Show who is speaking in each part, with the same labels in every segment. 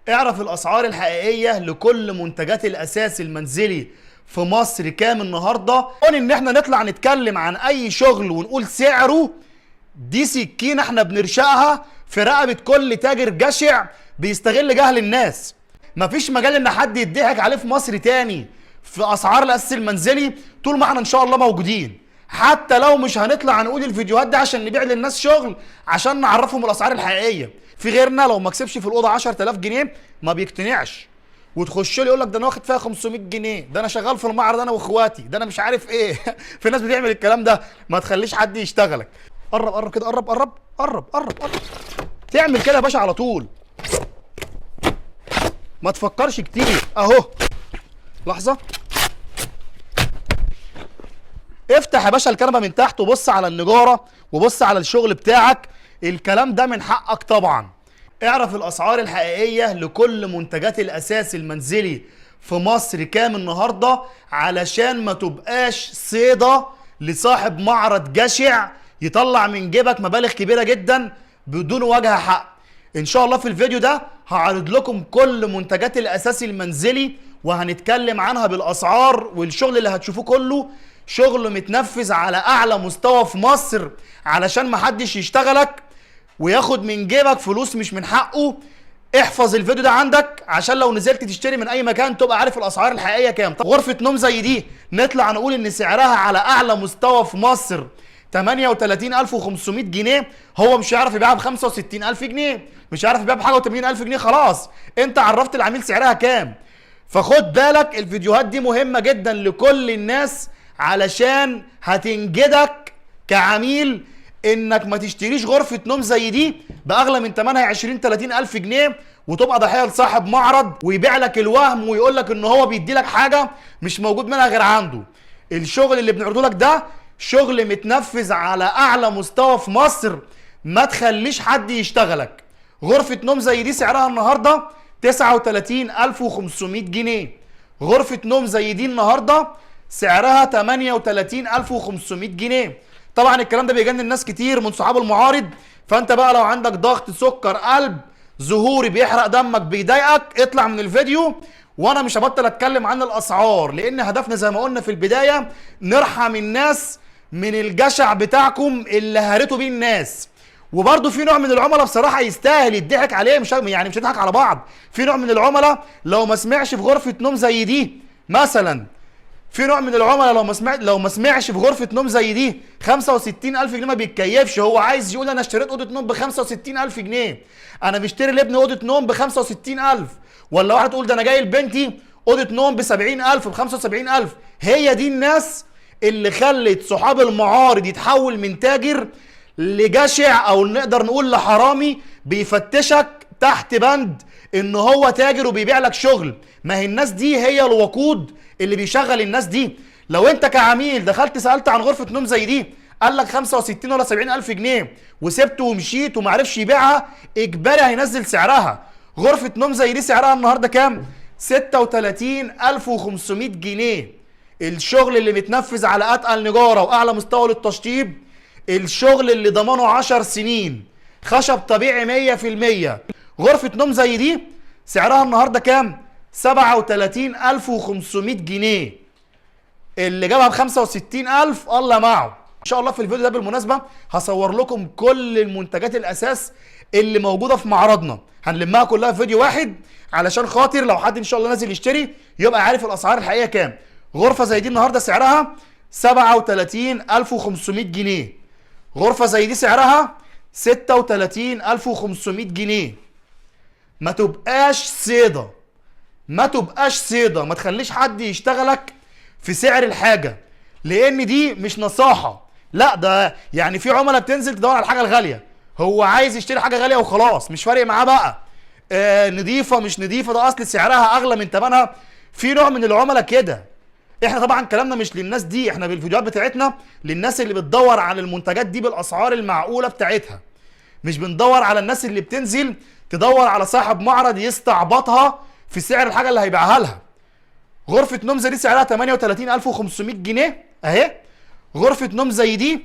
Speaker 1: اعرف الاسعار الحقيقية لكل منتجات الاساس المنزلي في مصر كام النهارده. كون ان احنا نطلع نتكلم عن اي شغل ونقول سعره، دي سكينة احنا بنرشقها في رقبة كل تاجر جشع بيستغل جهل الناس. مفيش مجال ان حد يضحك عليه في مصر تاني في اسعار الاساس المنزلي طول ما احنا ان شاء الله موجودين. حتى لو مش هنطلع نقول الفيديوهات دي عشان نبيع للناس شغل، عشان نعرفهم الاسعار الحقيقية. في غيرنا لو ما كسبش في الاوضة 10000 جنيه ما بيقتنعش، وتخش له يقول لك ده انا واخد فيها 500 جنيه، ده انا شغال في المعرض انا واخواتي، ده انا مش عارف ايه. في ناس بتعمل الكلام ده، ما تخليش حد يشتغلك. قرب قرب كده، قرب قرب قرب قرب قرب، تعمل كده يا باشا على طول، ما تفكرش كتير. اهو لحظة، افتح يا باشا الكنبة من تحت وبص على النجاره وبص على الشغل بتاعك. الكلام ده من حقك طبعا. اعرف الاسعار الحقيقية لكل منتجات الاساس المنزلي في مصر كام النهارده، علشان ما تبقاش صيده لصاحب معرض جشع يطلع من جيبك مبالغ كبيرة جدا بدون وجه حق. ان شاء الله في الفيديو ده هعرض لكم كل منتجات الاساس المنزلي وهنتكلم عنها بالاسعار، والشغل اللي هتشوفوه كله شغل متنفذ على اعلى مستوى في مصر، علشان محدش يشتغلك وياخد من جيبك فلوس مش من حقه. احفظ الفيديو ده عندك عشان لو نزلت تشتري من اي مكان تبقى عارف الاسعار الحقيقية كام. طب غرفة نوم زي دي نطلع نقول ان سعرها على اعلى مستوى في مصر 38500 جنيه، هو مش هيعرف يبيعها ب 65000 جنيه، مش هيعرف يبيعها بحاجة و80000 جنيه. خلاص انت عرفت العميل سعرها كام. فخد بالك الفيديوهات دي مهمة جدا لكل الناس، علشان هتنجدك كعميل انك ما تشتريش غرفة نوم زي دي باغلى من ثمنها 20 30 الف جنيه، وتبقى ضحية لصاحب معرض ويبيع لك الوهم ويقول لك ان هو بيدي لك حاجة مش موجود منها غير عنده. الشغل اللي بنعرضه لك ده شغل متنفذ على اعلى مستوى في مصر، ما تخليش حد يشتغلك. غرفة نوم زي دي سعرها النهارده 39500 جنيه. غرفة نوم زي دي النهارده سعرها 38500 جنيه. طبعا الكلام ده بيجنن ناس كتير من صحاب المعارض، فانت بقى لو عندك ضغط، سكر، قلب، ظهوري بيحرق دمك، بيضايقك، اطلع من الفيديو. وانا مش هبطل اتكلم عن الاسعار، لان هدفنا زي ما قلنا في البداية نرحم الناس من الجشع بتاعكم اللي هرتوا بيه الناس. وبرده في نوع من العملاء بصراحة يستاهل يضحك عليه، مش يعني مش هنضحك على بعض. في نوع من العملاء لو ما سمعش في غرفة نوم زي دي مثلا، في نوع من العملاء لو ما سمعش في غرفة نوم زي دي 65000 جنيه ما بيتكيفش. هو عايز يقول انا اشتريت اوضة نوم ب 65000 جنيه، انا مشتري لابني اوضة نوم ب 65000، ولا واحدة تقول ده انا جاي لبنتي اوضة نوم ب 70000 ب 75000. هي دي الناس اللي خلت صحاب المعارض يتحول من تاجر لجشع، او نقدر نقول لحرامي بيفتشك تحت بند ان هو تاجر وبيبيع لك شغل. ما هي الناس دي هي الوقود اللي بيشغل الناس دي. لو انت كعميل دخلت سألت عن غرفة نوم زي دي قال لك 65 ولا 70 الف جنيه وسبته ومشيت ومعرفش يبيعها، اجباري هينزل سعرها. غرفة نوم زي دي سعرها النهارده كام؟ 36500 جنيه. الشغل اللي متنفذ على اتقل نجارة واعلى مستوى للتشطيب، الشغل اللي ضمانه 10 سنين، خشب طبيعي 100%. غرفة نوم زي دي سعرها النهارده كام؟ 37500 جنيه. اللي جابها ب 65000 الله معه. ان شاء الله في الفيديو ده بالمناسبة هصور لكم كل المنتجات الاساس اللي موجودة في معرضنا، هنلمها كلها في فيديو واحد علشان خاطر لو حد ان شاء الله نازل يشتري يبقى عارف الاسعار الحقيقية كام. غرفة زي دي النهارده سعرها 37500 جنيه. غرفة زي دي سعرها 36500 جنيه. ما تبقاش صيده، ما تبقاش صيده، ما تخليش حد يشتغلك في سعر الحاجة، لان دي مش نصاحه. لا ده يعني في عملاء بتنزل تدور على الحاجة الغالية، هو عايز يشتري حاجة غالية وخلاص، مش فارق معاه بقى نضيفه مش نضيفه، ده اصل سعرها اغلى من ثمنها. في نوع من العملاء كده. احنا طبعا كلامنا مش للناس دي، احنا بالفيديوهات بتاعتنا للناس اللي بتدور على المنتجات دي بالاسعار المعقولة بتاعتها، مش بندور على الناس اللي بتنزل تدور على صاحب معرض يستعبطها في سعر الحاجة اللي هيبيعها لها. غرفة نوم زي دي سعرها 38500 جنيه اهي. غرفة نوم زي دي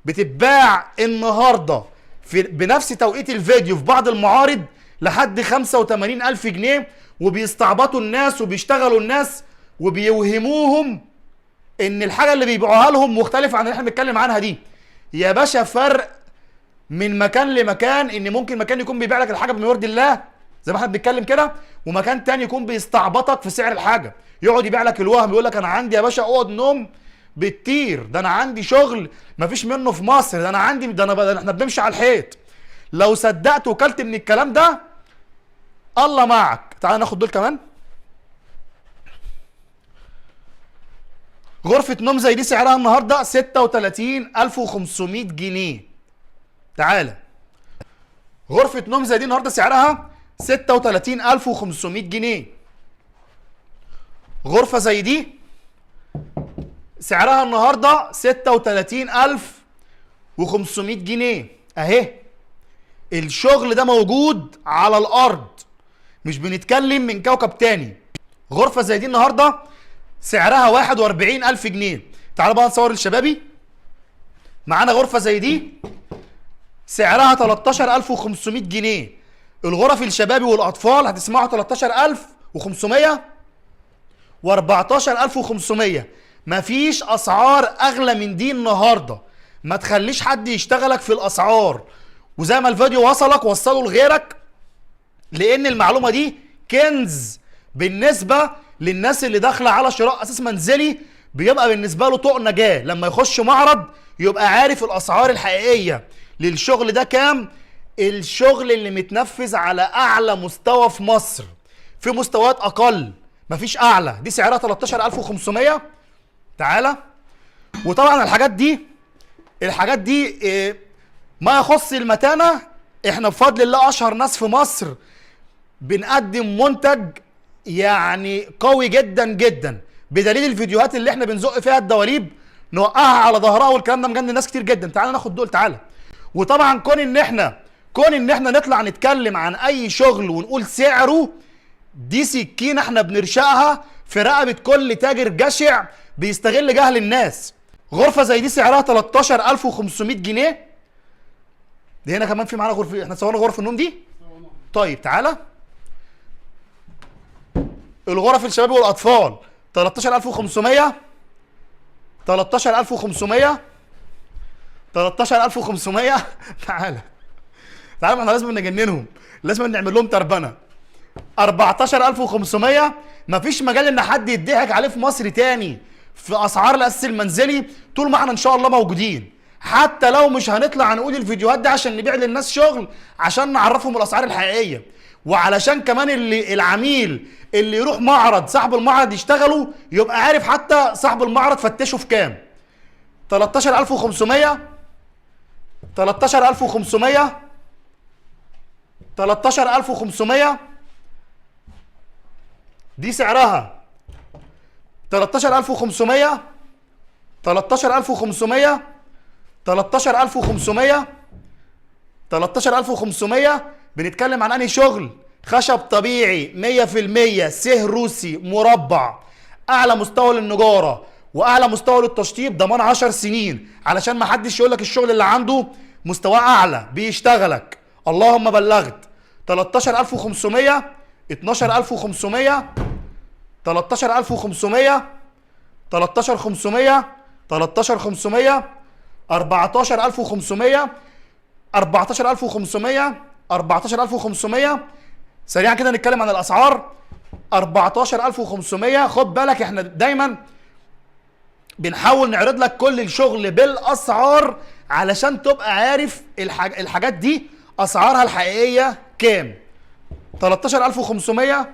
Speaker 1: بتتباع النهارده في بنفس توقيت الفيديو في بعض المعارض لحد 85000 جنيه، وبيستعبطوا الناس وبيشتغلوا الناس وبيوهموهم ان الحاجة اللي بيبيعوها لهم مختلفة عن اللي احنا بنتكلم عنها دي. يا باشا فرق من مكان لمكان، ان ممكن مكان يكون بيبيع لك الحاجة بما يرضي الله زي ما احنا بنتكلم كده، ومكان تاني يكون بيستعبطك في سعر الحاجة، يقعد يبيع لك الوهم، يقول لك انا عندي يا باشا اوض نوم بتطير، ده انا عندي شغل مفيش منه في مصر، ده انا عندي، ده انا ده احنا بنمشي على الحيط. لو صدقت وكلت من الكلام ده الله معك. تعال ناخد دول كمان. غرفة نوم زي دي سعرها النهارده 36500 جنيه. تعالى، غرفة نوم زي دي النهارده سعرها 36500 جنيه. غرفة زي دي سعرها النهارده 36500 جنيه. اهي الشغل ده موجود على الارض، مش بنتكلم من كوكب تاني. غرفة زي دي النهارده سعرها 41000 جنيه. تعالوا بقى نصور الشبابي. معانا غرفة زي دي سعرها 13500 جنيه. الغرف الشبابي والاطفال هتسمعوا 13500 و14500. مفيش اسعار اغلى من دي النهارده، ما تخليش حد يشتغلك في الاسعار. وزي ما الفيديو وصلك وصله لغيرك، لان المعلومة دي كنز بالنسبة للناس اللي داخله على شراء اساس منزلي، بيبقى بالنسبة له طوق نجاه. لما يخش معرض يبقى عارف الاسعار الحقيقية للشغل ده كام، الشغل اللي متنفذ على اعلى مستوى في مصر، في مستويات اقل مفيش اعلى. دي سعرها 13500. تعالى، وطبعا الحاجات دي ما يخص المتانه، احنا بفضل الله اشهر ناس في مصر بنقدم منتج يعني قوي جدا جدا، بدليل الفيديوهات اللي احنا بنزق فيها الدواليب نوقعها على ظهرها، والكلام ده مجنن ناس كتير جدا. تعالى ناخد دول. تعالى، وطبعا كون ان احنا نطلع نتكلم عن اي شغل ونقول سعره، دي سكينة احنا بنرشقها في رقبة كل تاجر جشع بيستغل جهل الناس. غرفة زي دي سعرها 13500 جنيه. دي هنا كمان في معانا غرفة، احنا صورنا غرف النوم دي. طيب تعالى، الغرف الشباب والاطفال 13500، 13500، 13500. تعالى تعالى، ما احنا لازم نجننهم، لازم نعمل لهم تربنه. 14500. مفيش مجال ان حد يضحك عليه في مصر تاني في اسعار الاساس المنزلي طول ما احنا ان شاء الله موجودين. حتى لو مش هنطلع نقول الفيديوهات دي عشان نبيع للناس شغل، عشان نعرفهم الاسعار الحقيقية، وعلشان كمان اللي العميل اللي يروح معرض صاحب المعرض يشتغله يبقى عارف حتى صاحب المعرض فتشه في كام. 13500، 13500، 13500. دي سعرها 13500، 13500، 13500، 13500. بنتكلم عن انهي شغل؟ خشب طبيعي 100%، سه روسي مربع، اعلى مستوى للنجاره واعلى مستوى للتشطيب، ضمان 10 سنين، علشان ما حدش يقول لك الشغل اللي عنده مستواه اعلى بيشتغلك. اللهم بلغت. 13500، 12500، 13500، 13500، 13500، 14500، 14500، 14500. سريعا كده نتكلم عن الاسعار. 14500. خد بالك احنا دايما بنحاول نعرض لك كل الشغل بالاسعار علشان تبقى عارف الحاجات دي اسعارها الحقيقية كام. 13500،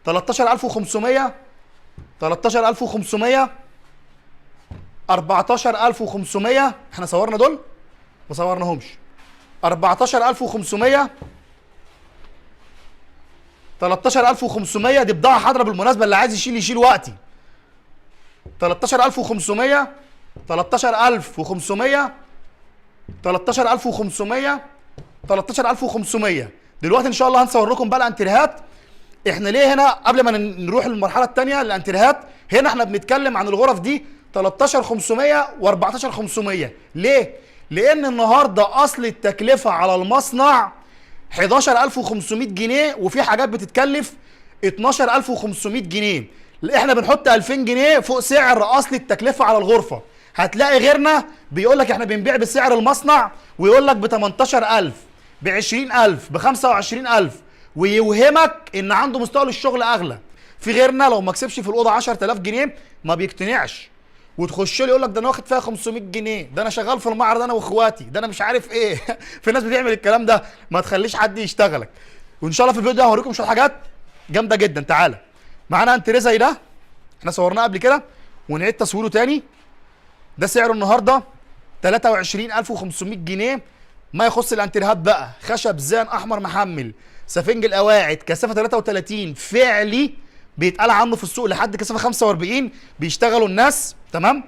Speaker 1: 13500، 13500، 14500. احنا صورنا دول؟ ما صورناهمش. 14500، 13500. دي بضاعة حاضره بالمناسبة، اللي عايز يشيل يشيل وقتي. 13500، 13500، 13500، 13500. دلوقتي ان شاء الله هنصور لكم بقى الانتريهات. احنا ليه هنا قبل ما نروح للمرحلة الثانية الانتريهات، هنا احنا بنتكلم عن الغرف دي 13500 و14500. ليه؟ لان النهارده اصل التكلفة على المصنع 11500 جنيه، وفي حاجات بتتكلف 12500 جنيه. احنا بنحط 2000 جنيه فوق سعر اصل التكلفة على الغرفة. هتلاقي غيرنا بيقول لك احنا بنبيع بسعر المصنع، ويقول لك ب 18000، ب 20000، ب 25000، ويوهمك ان عنده مستوى للشغل اغلى. في غيرنا لو ما كسبش في الاوضة 10000 جنيه ما بيقتنعش، وتخش له يقول لك ده انا واخد فيها 500 جنيه، ده انا شغال في المعرض انا واخواتي، ده انا مش عارف ايه. في ناس بتعمل الكلام ده، ما تخليش حد يشتغلك. وان شاء الله في الفيديو ده هوريكم شوية حاجات جامدة جدا. تعالى معانا انتريه زي ده، احنا صورناه قبل كده ونعيد تصويره تاني. ده سعره النهارده 23500 جنيه. ما يخص الانتريهات بقى، خشب زان احمر محمل، سفنج القواعد، كثافة 33 فعلي بيتقال عنه في السوق لحد كثافة 45 بيشتغلوا الناس، تمام؟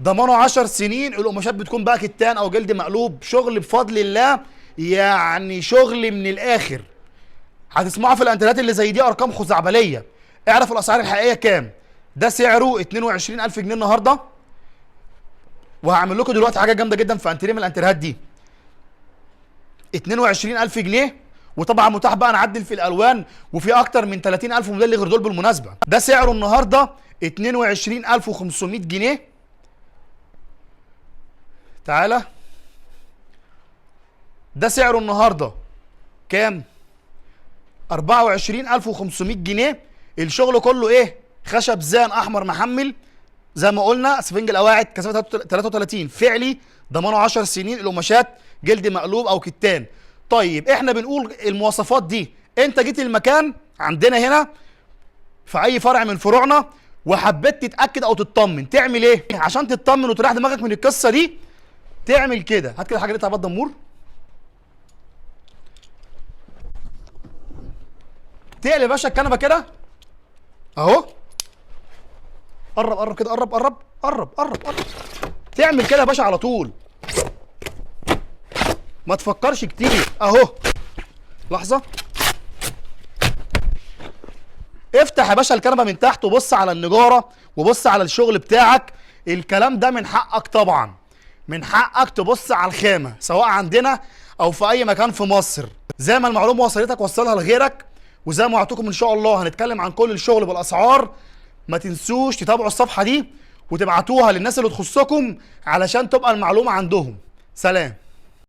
Speaker 1: ضمانه 10 سنين. القماشات بتكون بقى كتان او جلد مقلوب، شغل بفضل الله، يعني شغل من الاخر. هتسمعوا في الانتريهات اللي زي دي ارقام خزعبليه. اعرف الاسعار الحقيقية كام. ده سعره 22000 جنيه النهارده، وهعمل لكم دلوقتي حاجة جامدة جدا في انتريه من الانتريهات دي. 22000 جنيه، وطبعا متاح بقى نعدل في الالوان، وفي اكتر من 30000 موديل غير دول بالمناسبة. ده سعره النهارده 22500 جنيه. تعالى ده سعره النهارده كام؟ 24500 جنيه. الشغل كله ايه؟ خشب زان احمر محمل زي ما قلنا، سفنج القواعد، كثافة 33 فعلي، ضمانه 10 سنين، القماشات جلد مقلوب او كتان. طيب احنا بنقول المواصفات دي، انت جيت المكان عندنا هنا في اي فرع من فروعنا وحبيت تتاكد او تطمن، تعمل ايه عشان تطمن وتريح دماغك من القصة دي؟ تعمل كده، هات كده حاجة بتاع دمور، تقلب يا باشا الكنبة كده اهو، قرب قرب كده، قرب قرب قرب قرب قرب، تعمل كده يا باشا على طول، ما تفكرش كتير اهو. لحظة، افتح يا باشا الكنبة من تحت وبص على النجاره وبص على الشغل بتاعك. الكلام ده من حقك طبعا، من حقك تبص على الخامة سواء عندنا او في اي مكان في مصر. زي ما المعلومة وصلتك وصلها لغيرك، وزي ما وعدتكم ان شاء الله هنتكلم عن كل الشغل بالاسعار. ما تنسوش تتابعوا الصفحة دي وتبعتوها للناس اللي تخصكم علشان تبقى المعلومة عندهم. سلام.